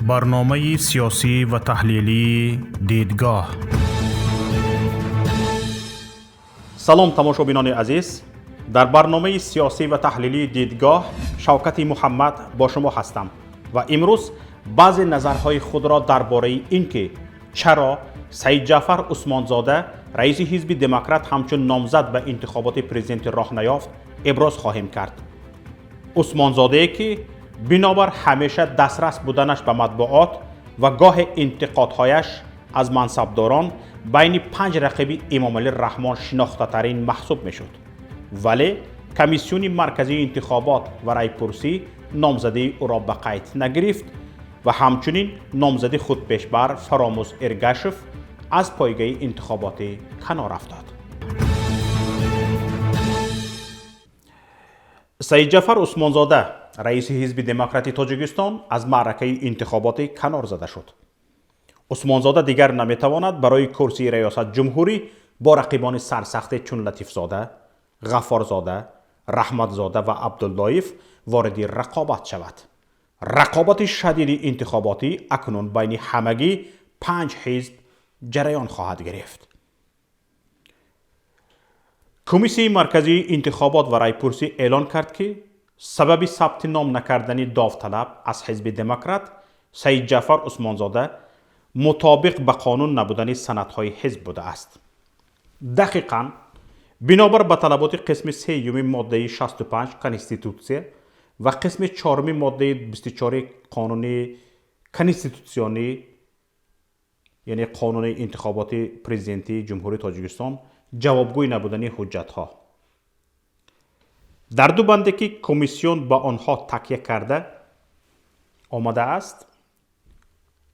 Барномаи сиёсӣ ва таҳлилии «Дидгоҳ». Салом, тамошобинони азиз. Дар барномаи сиёсӣ ва таҳлилии «Дидгоҳ» Шавкати Муҳаммад бо шумо ҳастам ва имрӯз баъзе назарҳои худро дар бораи ин ки чаро Саидҷаъфар Усмонзода, раиси ҳизби Демократ, ҳамчун номзад ба интихоботи президенти роҳ наёфт, иброз хоҳем кард. Усмонзодае ки бинобар ҳамеша дастрас буданаш ба матбуот ва гоҳе интиқодҳояш аз мансабдорон байни панҷ рақиби Эмомалӣ Раҳмон шинохтатарин маҳсуб мешуд, вале Комиссиони марказии интихобот ва райпурсӣ номзадии ӯро ба қайд нагирифт ва ҳамчунин номзади худпешбар Фаромӯз Эргашев аз пойгаи интихоботӣ канор афтод. Саидҷаъфар Усмонзода, раиси ҳизби Демократи Тоҷикистон, аз маъракаи интихоботӣ канор зада шуд. Усмонзода дигар наметавонад барои курсии раёсат ҷумҳурӣ бо рақибони сарсахте чун Латифзода, Ғаффорзода, Раҳматзода ва Абдуллоев вориди рақобат шавад. Рақобати шадиди интихоботӣ акнун байни ҳамагӣ панҷ ҳизб ҷараён хоҳад гирифт. Комиссияи марказии интихобот ва райпурсӣ эълон кард, ки сабаби сабти ном накардани довталаб аз ҳизби Демократ Саидҷаъфар Усмонзода мутобиқ ба қонун набудани санадҳои ҳизб будааст. Дақиқан бинобар ба талаботи қисми сеюми моддаи 65 Конститутсия ва қисми чоруми моддаи 24 қонуни конститутсионӣ, яъне қонуни интихоботи президентии Ҷумҳурии Тоҷикистон, ҷавобгӯй набудани ҳуҷҷатҳо дар ду банде, ки комиссион ба онҳо такя карда омадааст,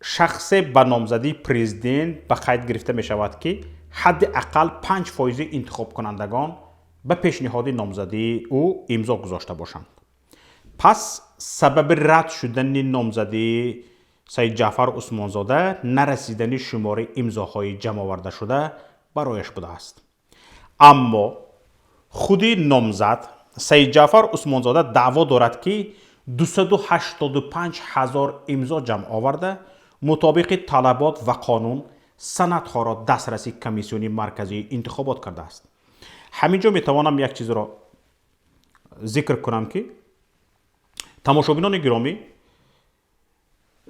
шахсе ба номзадии президент ба қайд гирифта мешавад, ки ҳадди ақал 5 фоизи интихобкунандагон ба пешниҳоди номзадии ӯ имзо гузошта бошанд. Пас сабаби рад шудани номзадии Саидҷаъфар Усмонзода нарасидани шумори имзоҳои ҷамъовардашуда барояш будааст. Аммо худи номзад Саидҷаъфар Усмонзода даъво дорад, ки 285 ҳазор имзо ҷамъ оварда, мутобиқи талабот ва қонун санадҳоро дастраси Комиссиони марказии интихобот кардааст. Ҳамин ҷо метавонам як чизро зикр кунам, ки тамошобинони гиромӣ,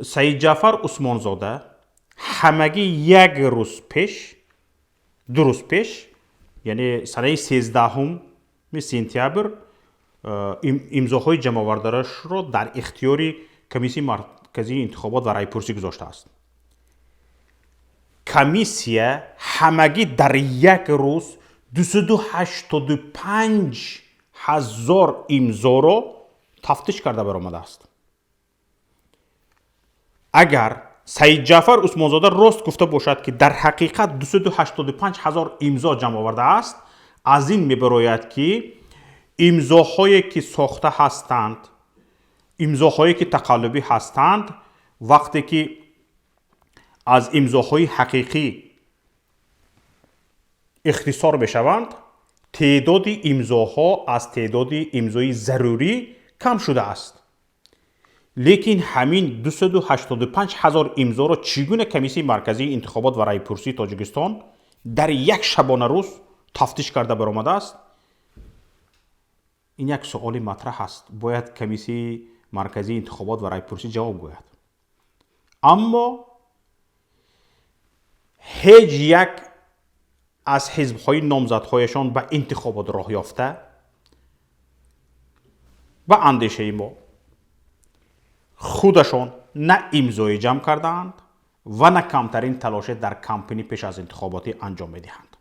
Саидҷаъфар Усмонзода ҳамагӣ як рӯз пеш, 2 рӯз пеш, яъне санаи 13 сентябр, имзоҳои ҷамъовардаашро дар ихтиёри Комиссияи марказии интихобот ва райпурсӣ гузоштааст. Комиссия ҳамагӣ дар як рӯз 285 ҳазор имзоро тафтиш карда баромадааст. Агар Саидҷаъфар Усмонзода рост гуфта бошад, ки дар ҳақиқат 285 ҳазор имзо ҷамъ овардааст, аз ин мебарояд, ки имзоҳое, ки сохта ҳастанд, имзоҳое, ки тақаллубӣ ҳастанд, вақте ки аз имзоҳои ҳақиқӣ ихтисор мешаванд, теъдоди имзоҳо аз теъдоди имзои зарурӣ кам шудааст. Лекин ҳамин 285 ҳазор имзоро чӣ гуна Комиссияи марказии интихобот ва райпурсии Тоҷикистон дар як шабонарӯз тафтиш карда баромадааст? Ин як суоли матраҳ аст, бояд Комиссияи марказии интихобот ва райпурсӣ ҷавоб гӯяд. Аммо ҳеҷ як аз ҳизбҳои номзадҳояшон ба интихобот роҳ ёфта, ба андешаи мо, худашон на имзое ҷамъ кардаанд ва на камтарин талоше дар кампани пеш аз интихоботӣ анҷом медиҳанд.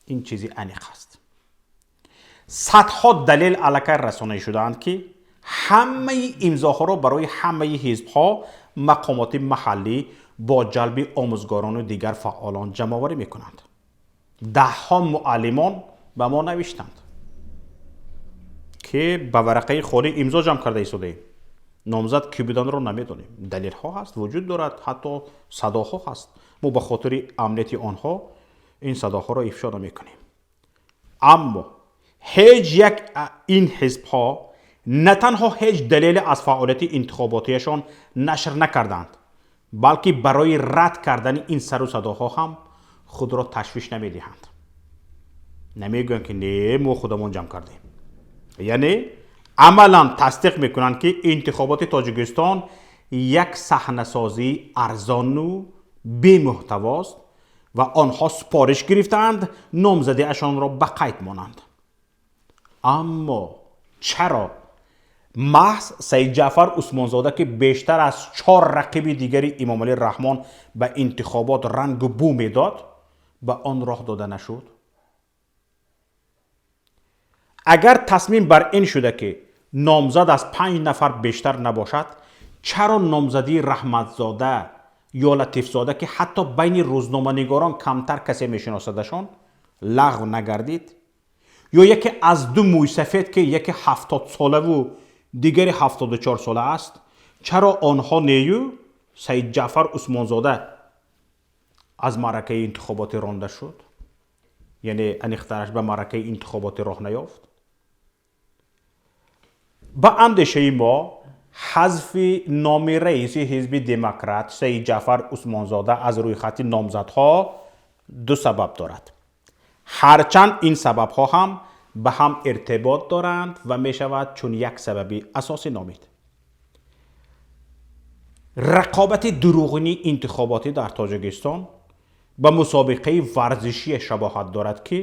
Ин чизи аниқ аст. Садҳо далел аллакай расонаӣ шудаанд, ки ҳамаи имзоҳоро барои ҳамаи ҳизбҳо мақомоти маҳаллӣ бо ҷалби омӯзгорону дигар фаъолон ҷамъоварӣ мекунанд. Даҳҳо муаллимон ба мо навиштанд, ки ба варақаи холӣ имзо ҷамъ карда истодаем, номзад кӣ буданро намедонем. Далелҳо ҳаст, вуҷуд дорад, ҳатто садоҳо ҳаст. Мо ба хотири амнияти онҳо ин садоҳоро ифшо намекунем. Аммо ҳеҷ як ин ҳизбҳо На танҳо ҳеҷ далеле аз фаъолияти интихоботиашон нашр накарданд, балки барои рад кардани ин сару садоҳо ҳам худро ташвиш намедиҳанд. Намегӯянд, ки не, мо худамон ҷамъ кардем. Яъне амалан тасдиқ мекунанд, ки интихоботи Тоҷикистон як саҳнасозии арзону бемуҳтавост ва онҳо супориш гирифтаанд номзадиашонро ба қайд монанд. Аммо чаро маҳз Саидҷаъфар Усмонзода, ки бештар аз 4 рақиби дигари Имомалӣ Раҳмон ба интихобот рангу бӯ медод, ба он роҳ дода нашуд? Агар тасмим бар ин шуда, ки номзад аз 5 нафар бештар набошад, чаро номзадии Раҳматзода ё Латифзода, ки ҳатто байни рӯзноманигорон камтар касе мешиносадашон, лағв нагардид? Ё яке аз 2 мӯйсафед, ки яке 70 солаву дигари 74 сола аст, чаро онҳо нею Саидҷаъфар Усмонзода аз маъракаи интихоботӣ ронда шуд? Яъне аниқтараш ба маъракаи интихоботӣ роҳ наёфт? Ба андешаи мо, ҳазфи номи раиси ҳизби демократ Саидҷаъфар Усмонзода аз рӯйхати номзадҳо 2 сабаб дорад. Ҳарчанд ин сабабҳо ҳам ба ҳам иртибот доранд ва мешавад чун як сабаби асосӣ номид. Рақобати дурӯғини интихоботӣ дар Тоҷикистон ба мусобиқаи варзишие шабоҳат дорад, ки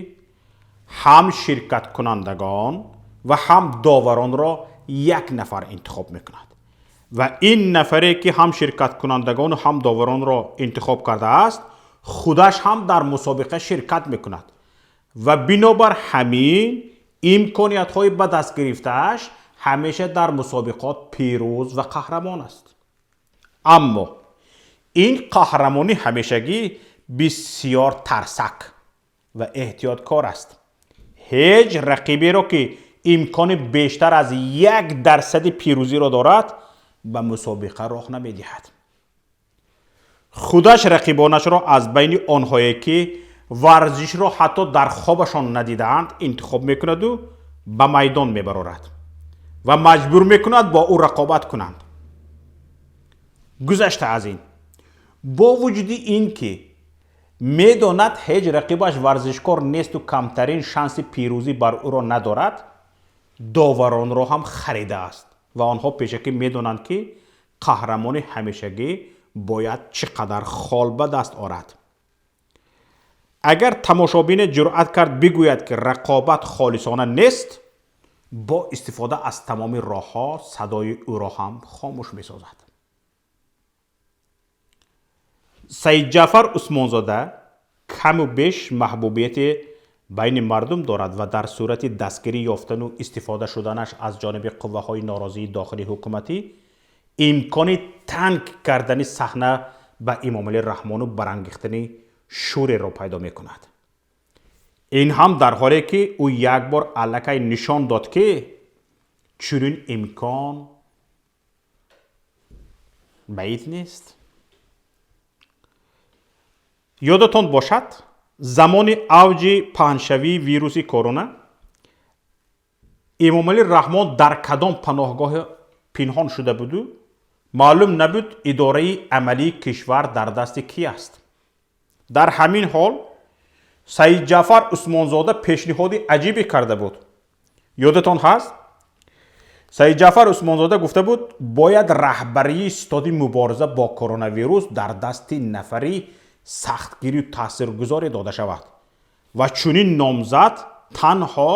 ҳам ширкаткунандагон ва ҳам доваронро як нафар интихоб мекунад ва ин нафаре, ки ҳам ширкаткунандагону ҳам доваронро интихоб кардааст, худаш ҳам дар мусобиқа ширкат мекунад ва бинобар ҳамин имкониятҳои ба даст гирифтааш ҳамеша дар мусобиқот пирӯз ва қаҳрамон аст. Аммо ин қаҳрамонӣ ҳамешагӣ бисёр тарсак ва эҳтиёткор аст. Ҳеҷ рақиберо, ки имкони бештар аз 1% пирӯзиро дорад, ба мусобиқа роҳ намедиҳад. Худаш рақибонашро аз байни онҳое, ки варзишро ҳатто дар хобашон надидаанд, интихоб мекунаду ба майдон мебарорад ва маҷбур мекунад бо ӯ рақобат кунанд. Гузашта аз ин, бо вуҷуди ин ки медонад ҳеҷ рақибаш варзишкор несту камтарин шанси пирӯзӣ бар ӯро надорад, доваронро ҳам харидааст ва онҳо пешакӣ медонанд, ки қаҳрамони ҳамешагӣ бояд чӣ қадар хол ба даст орад. Агар тамошобине ҷуръат кард бигӯяд, ки рақобат холисона нест, бо истифода аз тамоми роҳҳо садои ӯро ҳам хомӯш месозад. Саидҷаъфар Усмонзода каму беш маҳбубияти байни мардум дорад ва дар сурати дастгирӣ ёфтану истифода шуданаш аз ҷониби қувваҳои норозии дохили ҳукуматӣ имкони танг кардани саҳна ба Имомалӣ Раҳмону барангехтани шӯреро пайдо мекунад. Ин ҳам дар ҳоле, ки ӯ як бор аллакай нишон дод, ки чунин имкон баид нест. Ёдатон бошад, замони авҷи паҳншавии вируси корона Эмомалӣ Раҳмон дар кадом паноҳгоҳ пинҳон шуда буду маълум набуд идораи амалии кишвар дар дасти кӣ аст. Дар ҳамин ҳол Саидҷаъфар Усмонзода пешниҳоди аҷибе карда буд. Ёдатон ҳаст? Саидҷаъфар Усмонзода гуфта буд, бояд раҳбарии ситоди мубориза бо коронавирус дар дасти нафари сахтгирию таъсиргузоре дода шавад ва чунин номзад танҳо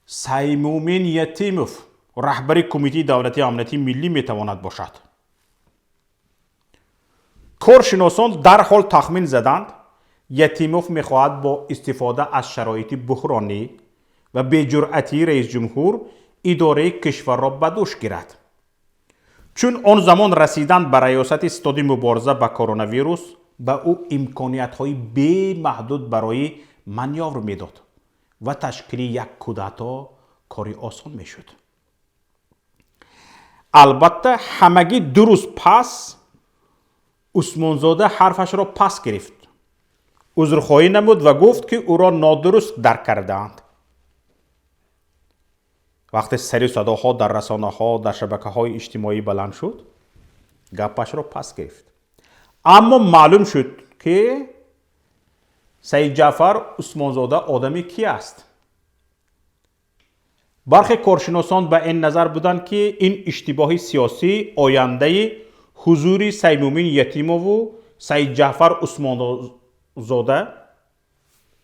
Саймумин Ятимов, раҳбари Кумитаи давлатии амнияти миллӣ, метавонад бошад. Коршиносон дарҳол тахмин заданд, Ятимов мехоҳад бо истифода аз шароити буҳронӣ ва беҷуръатии раисҷумҳур идораи кишварро ба дӯш гирад. Чун он замон расидан ба раёсати ситоди мубориза ба коронавирус ба ӯ имкониятҳои бемаҳдуд барои манёвр медод ва ташкили як кудато кори осон мешуд. Албатта, ҳамагӣ 2 рӯз пас Усмонзода ҳарфашро пас гирифт, узрхоҳӣ намуд ва гуфт, ки ӯро нодуруст дарк кардаанд. Вақте сари садоҳо дар расонаҳо, дар шабакаҳои иҷтимоӣ баланд шуд, гапашро пас гирифт. Аммо маълум шуд, ки Саидҷаъфар Усмонзода одами кӣ аст. Бархе коршиносон ба ин назар буданд, ки ин иштибоҳи сиёсӣ ояндаи ҳузури Саймумин Ятимову Саидҷаъфар Усмонзода,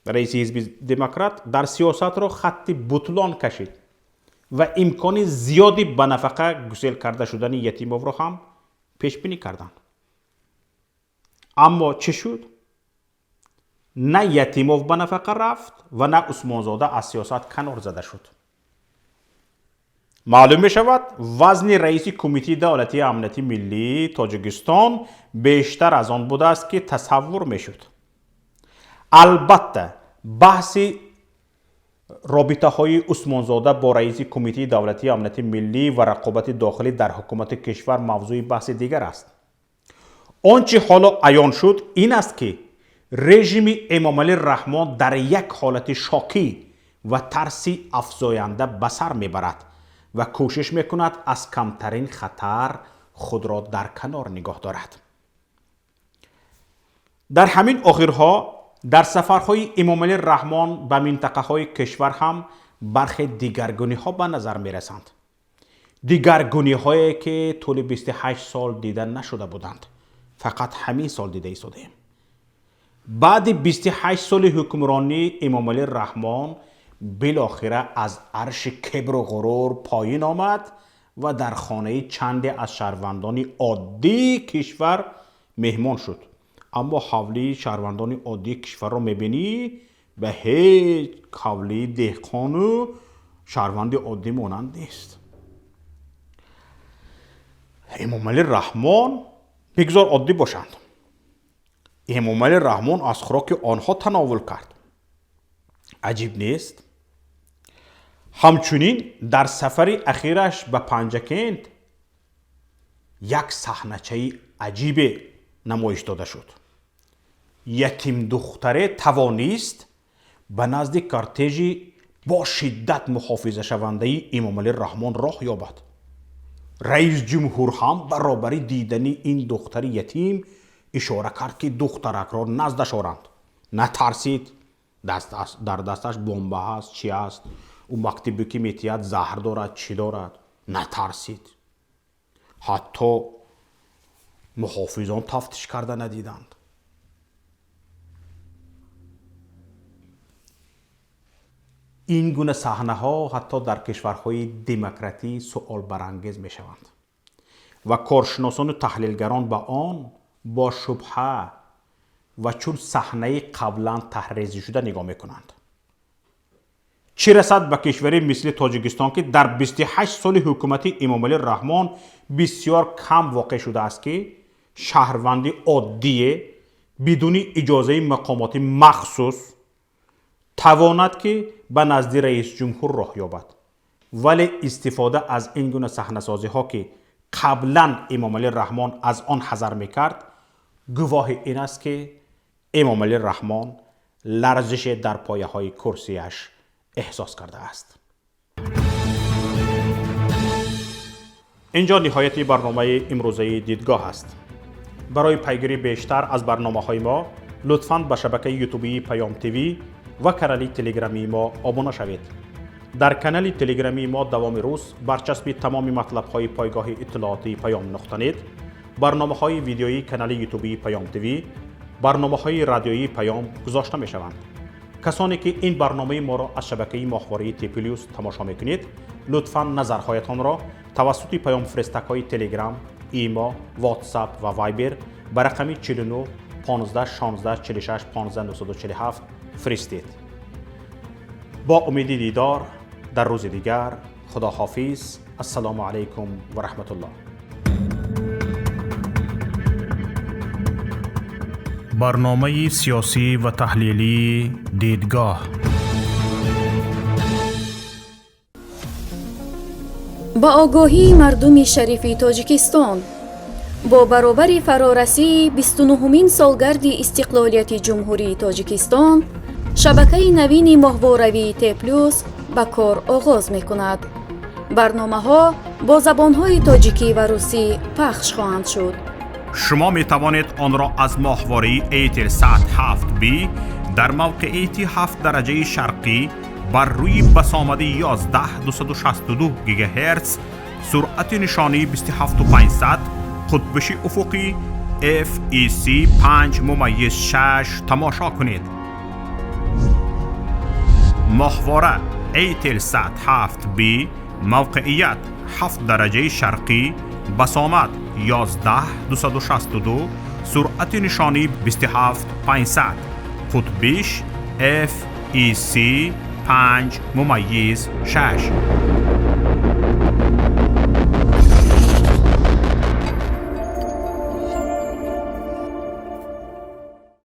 раиси ҳизби демократ, дар сиёсатро хатти бутлон кашид ва имкони зиёди ба нафақа гусел карда шудани Ятимовро ҳам пешбинӣ карданд. Аммо чӣ шуд? На Ятимов ба нафақа рафт ва на Усмонзода аз сиёсат канор зада шуд. Маълум мешавад, вазни раиси Кумитаи давлатии амнияти миллии Тоҷикистон бештар аз он будааст, ки тасаввур мешуд. Албатта, баҳси робитаҳои Усмонзода бо раиси Кумитаи давлатии амнияти миллӣ ва рақобати дохилӣ дар ҳукумати кишвар мавзӯи баҳси дигар аст. Он чӣ ҳоло аён шуд, ин аст, ки режими Эмомалӣ Раҳмон дар як ҳолати шокӣ ва тарси афзоянда ба сар мебарад ва кӯшиш мекунад аз камтарин хатар худро дар канор нигоҳ дорад. Дар ҳамин охирҳо дар сафарҳои Эмомалӣ Раҳмон ба минтақаҳои кишвар ҳам бархе дигаргуниҳо ба назар мерасанд. Дигаргуниҳое, ки тӯли 28 сол дида нашуда буданд, фақат ҳамин сол дида истодаем. Баъди 28 соли ҳукмронии Эмомалӣ Раҳмон билохира аз арши кибру ғурур поин омад ва дар хонаи чанде аз шаҳрвандони оддии кишвар меҳмон шуд. Аммо ҳавлии шаҳрвандони оддии кишварро мебинӣ, ба ҳеҷ ҳавлии деҳқону шаҳрванди оддӣ монанд нест. Эмомалӣ Раҳмон бигзор оддӣ бошанд. Эмомалӣ Раҳмон аз хӯроки онҳо тановул кард. Аҷиб нест? Ҳамчунин дар сафари ахираш ба Панҷакент як саҳначаи аҷибе намоиш дода шуд. Ятимдухтаре тавонист ба назди кортежи бо шиддат муҳофизашавандаи Эмомалӣ Раҳмон роҳ ёбад. Раисҷумҳур ҳам баробари дидани ин духтари ятим ишора кард, ки духтаракро наздаш оранд. Натарсид, дар дасташ бомба ҳаст, чи ҳаст, ӯ мактубе ки метиҳад заҳр дорад, чӣ дорад. Натарсид. Ҳатто муҳофизон тафтиш карда надиданд. Ин гуна саҳнаҳо ҳатто дар кишварҳои демократӣ суолбарангез мешаванд ва коршиносону таҳлилгарон ба он бо шубҳа ва чун саҳнаи қаблан таҳрезишуда нигоҳ мекунанд. Чӣ расад ба кишваре мисли Тоҷикистон, ки дар 28 соли ҳукумати Эмомалӣ Раҳмон бисёр кам воқеъ шудааст, ки шаҳрванди оддие бидуни иҷозаи мақомоти махсус тавонад, ки ба назди раисҷумҳур роҳ ёбад. Вале истифода аз ин гуна саҳнасозиҳо, ки қаблан Эмомалӣ Раҳмон аз он ҳазар мекард, гувоҳи ин аст, ки Эмомалӣ Раҳмон ларзише дар пояҳои курсияш эҳсос кардааст. Инҷо ниҳояти барномаи имрӯзаи Дидгоҳ аст. Барои пайгирӣ бештар аз барномаҳои мо лутфан ба шабакаи ютубии Паём ТВ ва канали телеграмии мо обуна шавед. Дар канали телеграмии мо давоми рӯз барчаспи тамоми матлабҳои пойгоҳи иттилоотии Паём нуқта нет, барномаҳои видеоии канали ютубии Паём ТВ, барномаҳои радиоии Паём гузошта мешаванд. Касоне ки ин барномаи моро аз шабакаи моҳвории Т Плюс тамошо мекунед, лутфан назарҳоятонро тавассути паёмфиристакҳои Телеграм, Имо, Ватсап ва Вайбер ба рақами 49 15 16 46 15 947 фиристед. Бо умеди дидор дар рӯзи дигар, худоҳофиз. Ассалому алайкум ва раҳматуллоҳ. Барномаи сиёсӣ ва таҳлилии Дидгоҳ. Ба огоҳии мардуми шарифи Тоҷикистон, бо баробари фарорасии 29-умин солгарди истиқлолияти Ҷумҳурии Тоҷикистон, шабакаи навини моҳворавии Т Плюс ба кор оғоз мекунад. Барномаҳо бо забонҳои тоҷикӣ ва русӣ пахш хоҳанд шуд. Шумо метавонед онро аз моҳвораи Eutelsat 7B дар мавқеияти 7 дараҷаи шарқӣ бар рӯи басомади 11262 ГГц, суръати нишонии 27500, қутбиши уфуқӣ FEC 5.6 тамошо кунед. Моҳвора Eutelsat 7B, мавқеият 7 дараҷаи шарқӣ, басомад 11262, суръати нишонӣ 27500, қутбиш FEC 5.6.